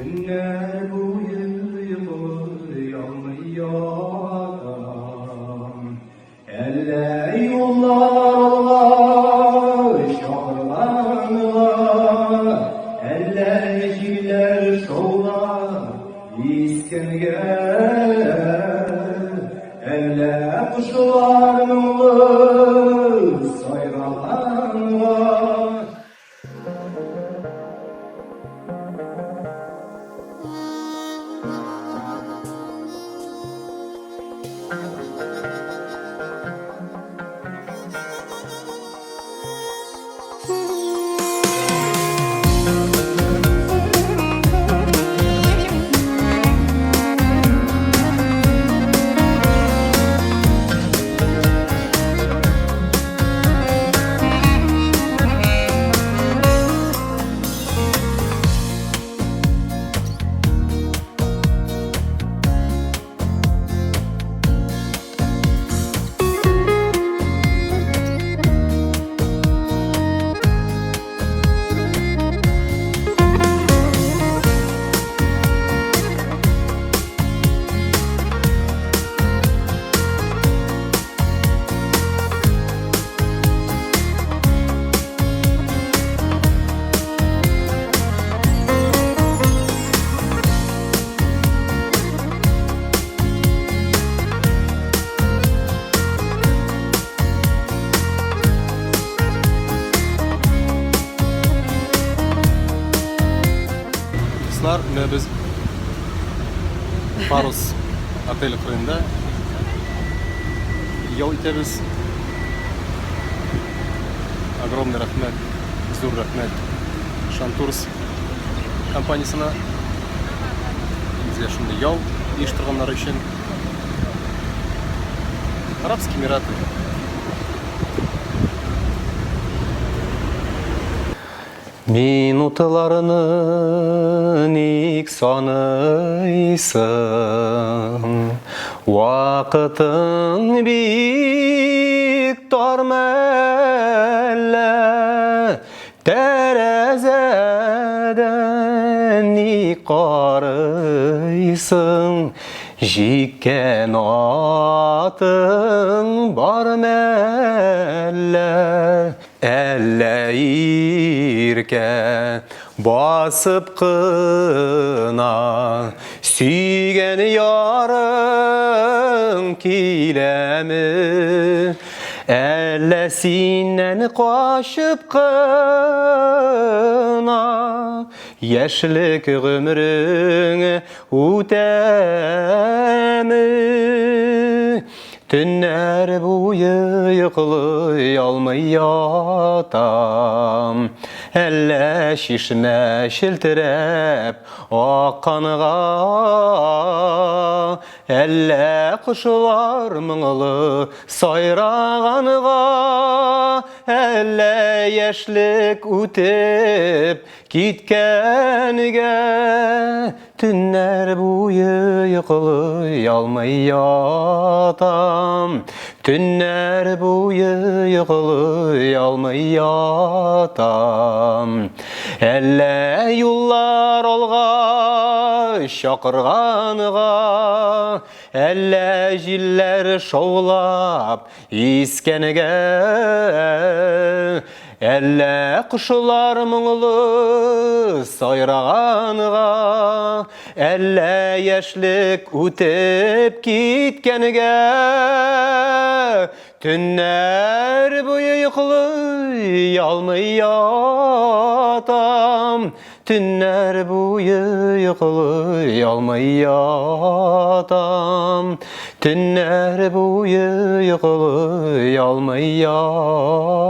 Төннәр буе йоклый алмый ятам. Әллә юллар алга чакырганга, әллә җилләр шаулап искәнгә, әллә кошлар моңлы сайраганга. Дуслар, менә без Парус отеле кырыенда ял итәбез. Огромный рәхмәт, зур рәхмәт Шантурс компаниясенә безгә шундый ял оештырганнары өчен. Арабские Эмираты. Минутларны ник саныйсың? Вакытың бик тар мәллә? Тәрәзәдән ник карыйсың? Җиккән атың бар мәллә? Әллә иркә басып кына сөйгән ярың киләме? Әллә синнән качып кына яшьлек гомерең үтәме? Төннәр буе йоклый алмый ятам. Әллә чишмә челтерәп акканга, әллә кошлар моңлы сайраганга, әллә яшьлек үтеп киткәнгә. Төннәр буе йоклый алмый ятам. Төннәр буе йоклый алмый ятам. Әллә юллар алга чакырганга, Әллә җилләр шаулап искәнгә, Әллә кошлар моңлы сайраганга, Әллә яшьлек үтеп киткәнгә, Төннәр буе йоклый алмый ятам, Төннәр буе йоклый алмый ятам, Төннәр буе йоклый алмый ятам.